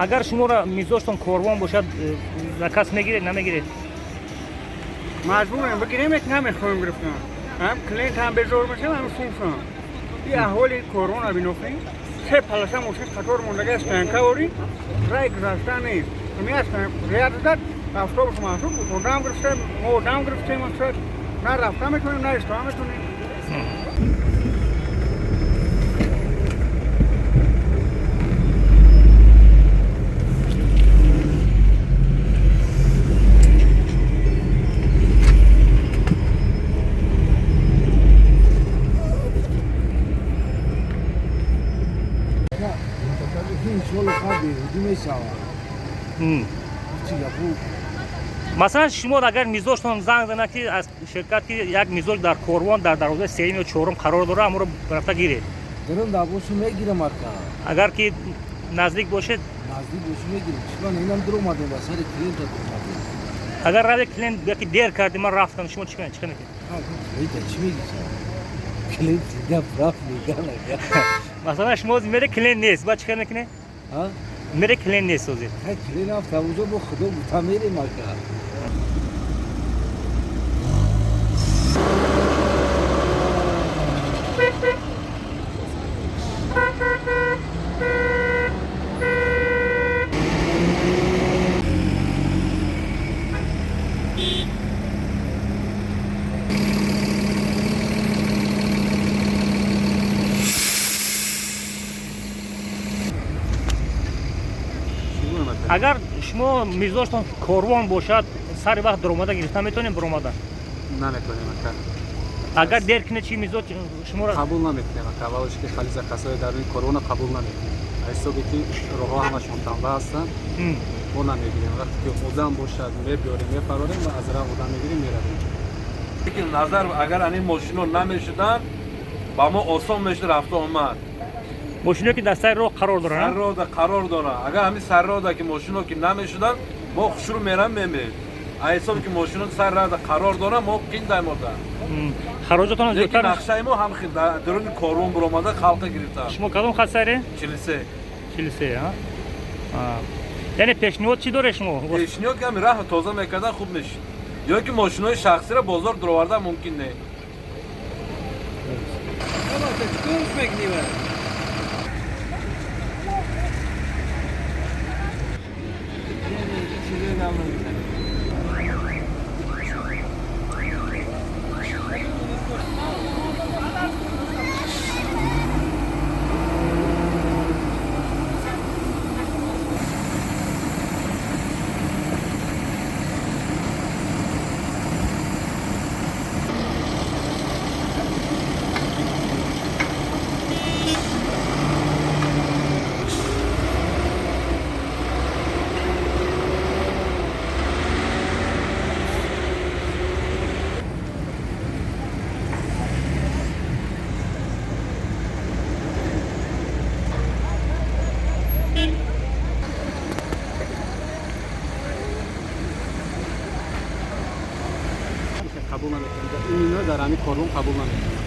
Агар шуморо мизоҷтон корвон бошад, заказ мегиред, намегиред? Маҷбурем бигирем, як намехоҳем гирифтан. Ҳам клиент ҳам безор мешавам, ҳам сумшам. И аҳволи корвона бинохем. Се полоса мошин қатор мондаги стоянка ворӣ, рай гузаштан нест. Ҳами ряд зад автобус мансуб, одам гирифтем, мо одам гирифтем, на рафта метавонем, на истода метавонем. Масалан, шумо агар мизоҷтон занг занад, ки аз ширкат, ки як мизоҷ дар корвон дар дарвозаи сеюм ё чорум қарор дорад, амро рафта гиред. Дурум да бошу мегирам, ака. Агар ки наздик бошед? Наздик бошу мегирам. Чӣ инам дур омадем, ба сари клиента дур омадем. Агар рави клиент гӯяд, ки дер кардӣ, ман рафтам, шумо чӣ мекунед? Клиента чӣ мегӣ? Клиент всегда прав меган, ака. Масалан, шумо мере, клиент нест, баъд чӣ кор мекунед? Мере, клиент нест ҳозир. Клиент рафта уҷо, бо худо бута мерем, ака. Агар шумо мизоҷтон корвон бошад, сари вақт даромада гирифта метавонем, биромада? Наметавонем, ака. Агар дер кунед чи, мизоҷ шуморо? Қабул намекунем, ака. Аввалш ки хали заказҳои даруни корвона қабул намекунем, ҳисобе ки роҳҳо ҳамашон танба ҳастанд, мо намегирем. Вақте ки одам бошад, мебиёрем, мепарорем ва аз раҳ одам мегирем, меравем. Лекин назар агар ани мошино намешуданд, ба мо осон мешуд рафту омад. Мошино ки дар сари роҳ қарор доранд? Сари роҳда қарор доранд. Агар ҳамин сари роҳда ки мошино ки намешуданд, мо хушрӯ мерам мемед. А ҳисоб ки мошино сари роҳда қарор доранд, мо қиндай мода. Хароҷотон зиёдтар. Нақшаи мо ҳам хел даруни корвон буромада халқа гирифта. Шумо кадом хат сайре? 43. 43, а? Яъне пешниҳод чӣ доред шумо? Пешниҳод ки ҳамин раҳро тоза мекардан, хуб мешид. Ё ки мошинои шахсиро бозор дуровардан мумкин не. Қабул намекунем, именно дар ҳамин корвон қабул намекунем.